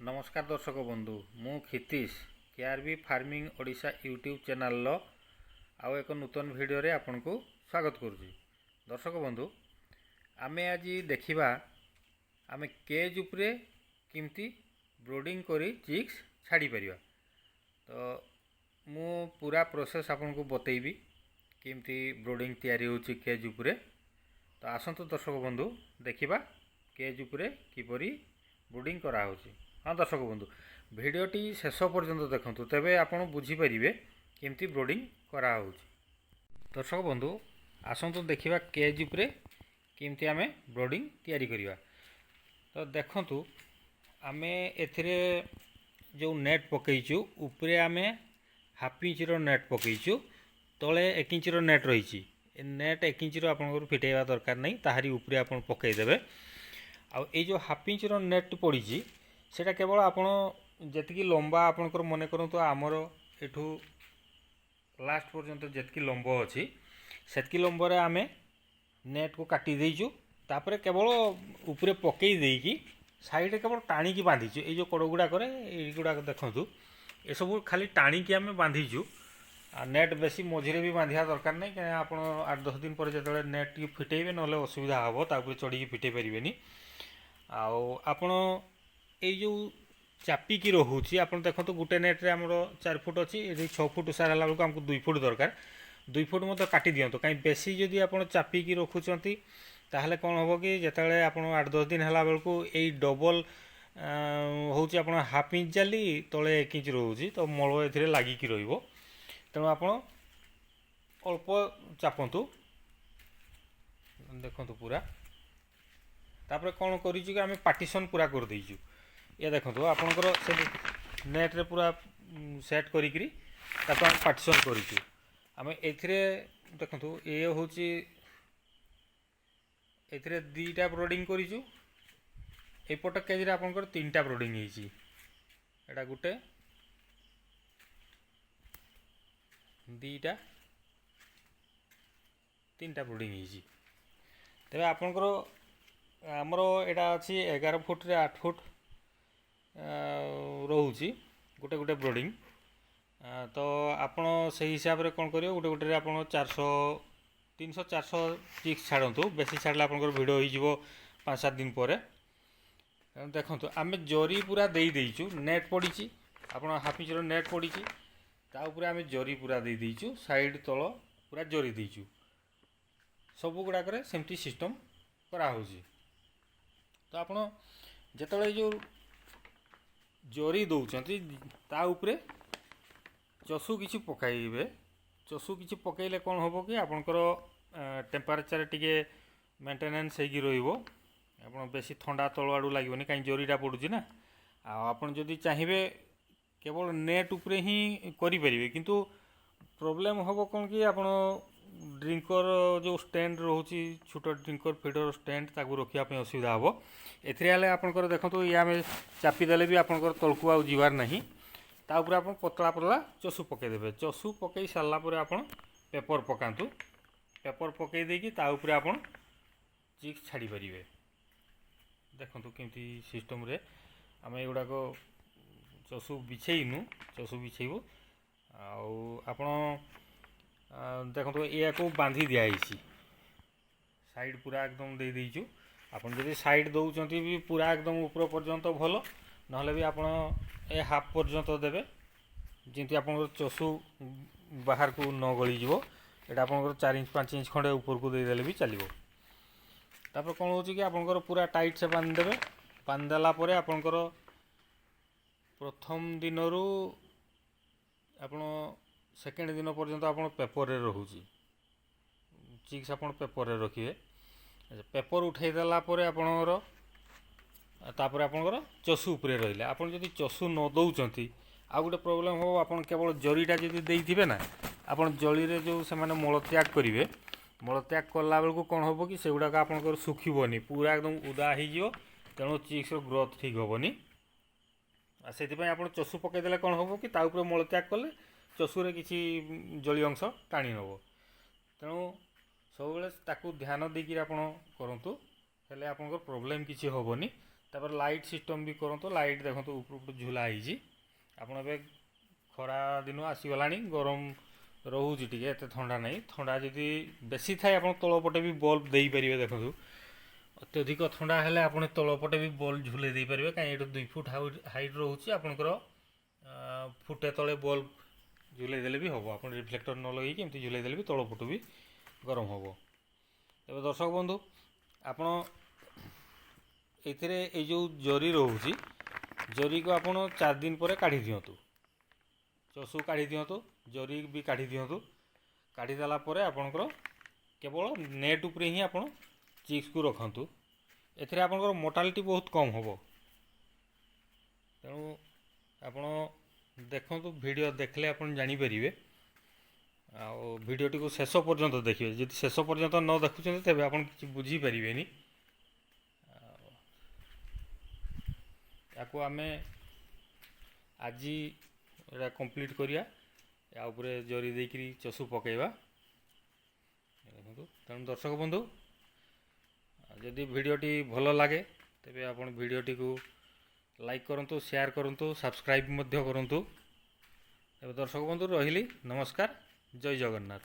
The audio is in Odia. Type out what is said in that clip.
ନମସ୍କାର ଦର୍ଶକ ବନ୍ଧୁ, ମୁଁ କ୍ଷିତୀଶ, କେଆର୍ବି ଫାର୍ମିଂ ଓଡ଼ିଶା ୟୁଟ୍ୟୁବ୍ ଚ୍ୟାନେଲ୍ର ଆଉ ଏକ ନୂତନ ଭିଡ଼ିଓରେ ଆପଣଙ୍କୁ ସ୍ୱାଗତ କରୁଛି। ଦର୍ଶକ ବନ୍ଧୁ, ଆମେ ଆଜି ଦେଖିବା ଆମେ କେଜ୍ ଉପରେ କେମିତି ବ୍ରୁଡ଼ିଂ କରି ଚିକ୍ସ ଛାଡ଼ିପାରିବା। ତ ମୁଁ ପୁରା ପ୍ରୋସେସ୍ ଆପଣଙ୍କୁ ବତେଇବି, କେମିତି ବ୍ରୁଡ଼ିଂ ତିଆରି ହେଉଛି କେଜ୍ ଉପରେ। ତ ଆସନ୍ତୁ ଦର୍ଶକ ବନ୍ଧୁ, ଦେଖିବା କେଜ୍ ଉପରେ କିପରି ବ୍ରୁଡ଼ିଂ କରାହେଉଛି। ହଁ ଦର୍ଶକ ବନ୍ଧୁ, ଭିଡ଼ିଓଟି ଶେଷ ପର୍ଯ୍ୟନ୍ତ ଦେଖନ୍ତୁ, ତେବେ ଆପଣ ବୁଝିପାରିବେ କେମିତି ବ୍ରୁଡ଼ିଂ କରାହେଉଛି। ଦର୍ଶକ ବନ୍ଧୁ, ଆସନ୍ତୁ ଦେଖିବା କେଜ୍ ଉପରେ କେମିତି ଆମେ ବ୍ରୁଡ଼ିଂ ତିଆରି କରିବା। ତ ଦେଖନ୍ତୁ, ଆମେ ଏଥିରେ ଯେଉଁ ନେଟ୍ ପକାଇଛୁ, ଉପରେ ଆମେ ହାଫ୍ ଇଞ୍ଚର ନେଟ୍ ପକାଇଛୁ, ତଳେ 1 ଇଞ୍ଚର ନେଟ୍ ରହିଛି। ଏ ନେଟ୍ 1 ଇଞ୍ଚର ଆପଣଙ୍କର ଫିଟେଇବା ଦରକାର ନାହିଁ, ତାହାରି ଉପରେ ଆପଣ ପକାଇଦେବେ। ଆଉ ଏଇ ଯେଉଁ ହାଫ୍ ଇଞ୍ଚର ନେଟ୍ ପଡ଼ିଛି, ସେଇଟା କେବଳ ଆପଣ ଯେତିକି ଲମ୍ବା ଆପଣଙ୍କର, ମନେ କରନ୍ତୁ ଆମର ଏଠୁ ଲାଷ୍ଟ ପର୍ଯ୍ୟନ୍ତ ଯେତିକି ଲମ୍ବ ଅଛି, ସେତିକି ଲମ୍ବରେ ଆମେ ନେଟ୍କୁ କାଟି ଦେଇଛୁ। ତାପରେ କେବଳ ଉପରେ ପକାଇ ଦେଇକି ସାଇଡ଼ରେ କେବଳ ଟାଣିକି ବାନ୍ଧିଛୁ। ଏଇ ଯେଉଁ କଡ଼ ଗୁଡ଼ାକରେ, ଏଇଗୁଡ଼ାକ ଦେଖନ୍ତୁ, ଏସବୁ ଖାଲି ଟାଣିକି ଆମେ ବାନ୍ଧିଛୁ। ଆଉ ନେଟ୍ ବେଶୀ ମଝିରେ ବି ବାନ୍ଧିବା ଦରକାର ନାହିଁ, କାହିଁକିନା ଆପଣ 8-10 ଦିନ ପରେ ଯେତେବେଳେ ନେଟ୍ ଟିକେ ଫିଟେଇବେ, ନହେଲେ ଅସୁବିଧା ହେବ, ତା ଉପରେ ଚଢ଼ିକି ଫିଟେଇ ପାରିବେନି। ଆଉ ଆପଣ ଏଇ ଯେଉଁ ଚାପିକି ରହୁଛି, ଆପଣ ଦେଖନ୍ତୁ, ଗୋଟେ ନେଟ୍ରେ ଆମର 4 ଫୁଟ ଅଛି, ଏଠି 6 ଫୁଟ ସାର ହେଲା ବେଳକୁ ଆମକୁ 2 ଫୁଟ ଦରକାର। 2 ଫୁଟ ମଧ୍ୟ କାଟି ଦିଅନ୍ତୁ। କାହିଁ ବେଶୀ ଯଦି ଆପଣ ଚାପିକି ରଖୁଛନ୍ତି, ତାହେଲେ କ'ଣ ହେବ କି ଯେତେବେଳେ ଆପଣ 8-10 ଦିନ ହେଲା ବେଳକୁ ଏଇ ଡବଲ୍ ହେଉଛି, ଆପଣ ହାଫ୍ ଇଞ୍ଚ ଜାଲି ତଳେ 1 ଇଞ୍ଚ ରହୁଛି, ତ ମଳ ଏଥିରେ ଲାଗିକି ରହିବ। ତେଣୁ ଆପଣ ଅଳ୍ପ ଚାପନ୍ତୁ। ଦେଖନ୍ତୁ ପୁରା। ତାପରେ କ'ଣ କରିଛୁ କି ଆମେ ପାର୍ଟିସନ୍ ପୁରା କରିଦେଇଛୁ। ଇଏ ଦେଖନ୍ତୁ, ଆପଣଙ୍କର ସେ ନେଟ୍ରେ ପୁରା ସେଟ୍ କରିକିରି ତାକୁ ଆମେ ପାର୍ଟିସନ୍ କରିଛୁ। ଆମେ ଏଥିରେ ଦେଖନ୍ତୁ, ଇଏ ହେଉଛି, ଏଥିରେ 2ଟା ବ୍ରୁଡ଼ିଂ କରିଛୁ। ଏଇପଟ କେଜ୍ରେ ଆପଣଙ୍କର 3ଟା ବ୍ରୁଡ଼ିଂ ହେଇଛି। ଏଇଟା ଗୋଟେ, 2ଟା, 3ଟା ବ୍ରୁଡ଼ିଂ ହେଇଛି। ତେବେ ଆପଣଙ୍କର ଆମର ଏଇଟା ଅଛି 11 ଫୁଟରେ 8 ଫୁଟ ରହୁଛି ଗୋଟେ ଗୋଟେ ବ୍ରୁଡ଼ିଂ। ତ ଆପଣ ସେଇ ହିସାବରେ କ'ଣ କରିବେ, ଗୋଟେ ଗୋଟେରେ ଆପଣ 400, 300, 400 ଚିକ୍ସ ଛାଡ଼ନ୍ତୁ। ବେଶୀ ଛାଡ଼ିଲେ ଆପଣଙ୍କର ଭିଡ଼ ହେଇଯିବ 5-7 ଦିନ ପରେ। ତେଣୁ ଦେଖନ୍ତୁ, ଆମେ ଜରି ପୁରା ଦେଇ ଦେଇଛୁ। ନେଟ୍ ପଡ଼ିଛି, ଆପଣ ହାଫ୍ ଇଞ୍ଚର ନେଟ୍ ପଡ଼ିଛି, ତା ଉପରେ ଆମେ ଜରି ପୁରା ଦେଇ ଦେଇଛୁ, ସାଇଡ଼୍ ତଳ ପୁରା ଜରି ଦେଇଛୁ। ସବୁ ଗୁଡ଼ାକରେ ସେମିତି ସିଷ୍ଟମ୍ କରାହେଉଛି। ତ ଆପଣ ଯେତେବେଳେ ଯେଉଁ ଜରି ଦେଉଛନ୍ତି, ତା ଉପରେ ଚଷୁ କିଛି ପକାଇବେ। ଚଷୁ କିଛି ପକାଇଲେ କ'ଣ ହେବ କି ଆପଣଙ୍କର ଟେମ୍ପରେଚର୍ ଟିକେ ମେଣ୍ଟେନାନ୍ସ ହେଇକି ରହିବ, ଆପଣ ବେଶୀ ଥଣ୍ଡା ତଳ ଆଡ଼ୁ ଲାଗିବନି, କାହିଁ ଜରିଟା ପଡ଼ୁଛି ନା। ଆଉ ଆପଣ ଯଦି ଚାହିଁବେ, କେବଳ ନେଟ୍ ଉପରେ ହିଁ କରିପାରିବେ, କିନ୍ତୁ ପ୍ରୋବ୍ଲେମ୍ ହେବ କ'ଣ କି ଆପଣ ଡ୍ରିଙ୍କର ଯେଉଁ ଷ୍ଟାଣ୍ଡ ରହୁଛି, ଛୋଟ ଡ୍ରିଙ୍କର ଫିଡ଼ର ଷ୍ଟାଣ୍ଡ, ତାକୁ ରଖିବା ପାଇଁ ଅସୁବିଧା ହେବ। ଏଥିରେ ହେଲେ ଆପଣଙ୍କର ଦେଖନ୍ତୁ, ଇଏ ଆମେ ଚାପି ଦେଲେ ବି ଆପଣଙ୍କର ତଳକୁ ଆଉ ଯିବାର ନାହିଁ। ତା ଉପରେ ଆପଣ ପତଳା ପତଳା ଚଷୁ ପକାଇଦେବେ। ଚଷୁ ପକାଇ ସାରିଲା ପରେ ଆପଣ ପେପର୍ ପକାନ୍ତୁ। ପେପର୍ ପକାଇ ଦେଇକି ତା ଉପରେ ଆପଣ ଚିକ୍ସ ଛାଡ଼ିପାରିବେ। ଦେଖନ୍ତୁ କେମିତି ସିଷ୍ଟମ୍ରେ ଆମେ ଏଗୁଡ଼ାକ ଚଷୁ ବିଛେଇନୁ, ଚଷୁ ବିଛେଇବୁ। ଆଉ ଆପଣ ଦେଖନ୍ତୁ, ଏହାକୁ ବାନ୍ଧି ଦିଆହେଇଛି, ସାଇଡ଼୍ ପୁରା ଏକଦମ ଦେଇ ଦେଇଛୁ। ଆପଣ ଯଦି ସାଇଡ଼୍ ଦେଉଛନ୍ତି ବି ପୁରା ଏକଦମ ଉପର ପର୍ଯ୍ୟନ୍ତ ଭଲ, ନହେଲେ ବି ଆପଣ ଏ ହାଫ୍ ପର୍ଯ୍ୟନ୍ତ ଦେବେ, ଯେମିତି ଆପଣଙ୍କର ଚଷୁ ବାହାରକୁ ନ ଗଳିଯିବ। ଏଇଟା ଆପଣଙ୍କର 4 ଇଞ୍ଚ, 5 ଇଞ୍ଚ ଖଣ୍ଡେ ଉପରକୁ ଦେଇଦେଲେ ବି ଚାଲିବ। ତାପରେ କ'ଣ ହେଉଛି କି ଆପଣଙ୍କର ପୁରା ଟାଇଟ୍ ସେ ବାନ୍ଧିଦେବେ। ବାନ୍ଧିଦେଲା ପରେ ଆପଣଙ୍କର ପ୍ରଥମ ଦିନରୁ ଆପଣ ସେକେଣ୍ଡ ଦିନ ପର୍ଯ୍ୟନ୍ତ ଆପଣ ପେପରରେ ରହୁଛି ଚିକ୍ସ, ଆପଣ ପେପରରେ ରଖିବେ। ପେପର ଉଠାଇ ଦେଲା ପରେ ଆପଣଙ୍କର ତାପରେ ଆପଣଙ୍କର ଚଷୁ ଉପରେ ରହିଲେ। ଆପଣ ଯଦି ଚଷୁ ନ ଦେଉଛନ୍ତି, ଆଉ ଗୋଟେ ପ୍ରୋବ୍ଲେମ୍ ହେବ। ଆପଣ କେବଳ ଜରିଟା ଯଦି ଦେଇଥିବେ ନା, ଆପଣ ଜରିରେ ଯେଉଁ ସେମାନେ ମଳତ୍ୟାଗ କରିବେ, ମଳତ୍ୟାଗ କଲା ବେଳକୁ କ'ଣ ହେବ କି ସେଗୁଡ଼ାକ ଆପଣଙ୍କର ଶୁଖିବନି, ପୁରା ଏକଦମ ଓଦା ହେଇଯିବ। ତେଣୁ ଚିକ୍ସର ଗ୍ରୋଥ୍ ଠିକ୍ ହେବନି। ଆଉ ସେଥିପାଇଁ ଆପଣ ଚଷୁ ପକାଇଦେଲେ କ'ଣ ହେବ କି ତା ଉପରେ ମଳତ୍ୟାଗ କଲେ ଚଷୁରେ କିଛି ଜଳୀୟ ଅଂଶ ଟାଣି ନେବ। ତେଣୁ ସବୁବେଳେ ତାକୁ ଧ୍ୟାନ ଦେଇକିରି ଆପଣ କରନ୍ତୁ, ହେଲେ ଆପଣଙ୍କର ପ୍ରୋବ୍ଲେମ୍ କିଛି ହେବନି। ତାପରେ ଲାଇଟ୍ ସିଷ୍ଟମ୍ ବି କରନ୍ତୁ। ଲାଇଟ୍ ଦେଖନ୍ତୁ, ଉପରୁ ଉପରୁ ଝୁଲା ହେଇଛି। ଆପଣ ଏବେ ଖରା ଦିନ ଆସିଗଲାଣି, ଗରମ ରହୁଛି ଟିକେ, ଏତେ ଥଣ୍ଡା ନାହିଁ। ଥଣ୍ଡା ଯଦି ବେଶୀ ଥାଏ, ଆପଣ ତଳ ପଟେ ବି ବଲ୍ବ ଦେଇପାରିବେ। ଦେଖନ୍ତୁ, ଅତ୍ୟଧିକ ଥଣ୍ଡା ହେଲେ ଆପଣ ତଳ ପଟେ ବି ବଲ୍ବ ଝୁଲେଇ ଦେଇପାରିବେ। କାହିଁ ଏଇଠୁ 2 ଫୁଟ ହାଇଟ୍ ରହୁଛି ଆପଣଙ୍କର, ଫୁଟେ ତଳେ ବଲ୍ବ ଝୁଲେଇ ଦେଲେ ବି ହେବ। ଆପଣ ରିଫ୍ଲେକ୍ଟର ନ ଲଗେଇକି ଏମିତି ଝୁଲେଇ ଦେଲେ ବି ତଳ ପଟୁ ବି ଗରମ ହେବ। ତେବେ ଦର୍ଶକ ବନ୍ଧୁ, ଆପଣ ଏଥିରେ ଏଇ ଯେଉଁ ଜରି ରହୁଛି, ଜରିକୁ ଆପଣ 4 ଦିନ ପରେ କାଢ଼ି ଦିଅନ୍ତୁ। ଚଷୁ କାଢ଼ି ଦିଅନ୍ତୁ, ଜରି ବି କାଢ଼ି ଦିଅନ୍ତୁ। କାଢ଼ିଦେଲା ପରେ ଆପଣଙ୍କର କେବଳ ନେଟ୍ ଉପରେ ହିଁ ଆପଣ ଚିକ୍ସକୁ ରଖନ୍ତୁ। ଏଥିରେ ଆପଣଙ୍କର ମୋର୍ଟାଲିଟି ବହୁତ କମ୍ ହେବ। ତେଣୁ ଆପଣ ଦେଖନ୍ତୁ, ଭିଡ଼ିଓ ଦେଖିଲେ ଆପଣ ଜାଣିପାରିବେ। ଆଉ ଭିଡ଼ିଓଟିକୁ ଶେଷ ପର୍ଯ୍ୟନ୍ତ ଦେଖିବେ। ଯଦି ଶେଷ ପର୍ଯ୍ୟନ୍ତ ନ ଦେଖୁଛନ୍ତି, ତେବେ ଆପଣ କିଛି ବୁଝିପାରିବେନି। ଆଉ ୟାକୁ ଆମେ ଆଜି ଏଇଟା କମ୍ପ୍ଲିଟ୍ କରିବା, ୟା ଉପରେ ଜରି ଦେଇକିରି ଚଷୁ ପକାଇବା। ଦେଖନ୍ତୁ। ତେଣୁ ଦର୍ଶକ ବନ୍ଧୁ, ଯଦି ଭିଡ଼ିଓଟି ଭଲ ଲାଗେ, ତେବେ ଆପଣ ଭିଡ଼ିଓଟିକୁ ଲାଇକ୍ କରନ୍ତୁ, ସେୟାର କରନ୍ତୁ, ସବସ୍କ୍ରାଇବ୍ ମଧ୍ୟ କରନ୍ତୁ। ଏବେ ଦର୍ଶକ ବନ୍ଧୁ, ରହିଲି, ନମସ୍କାର, ଜୟ ଜଗନ୍ନାଥ।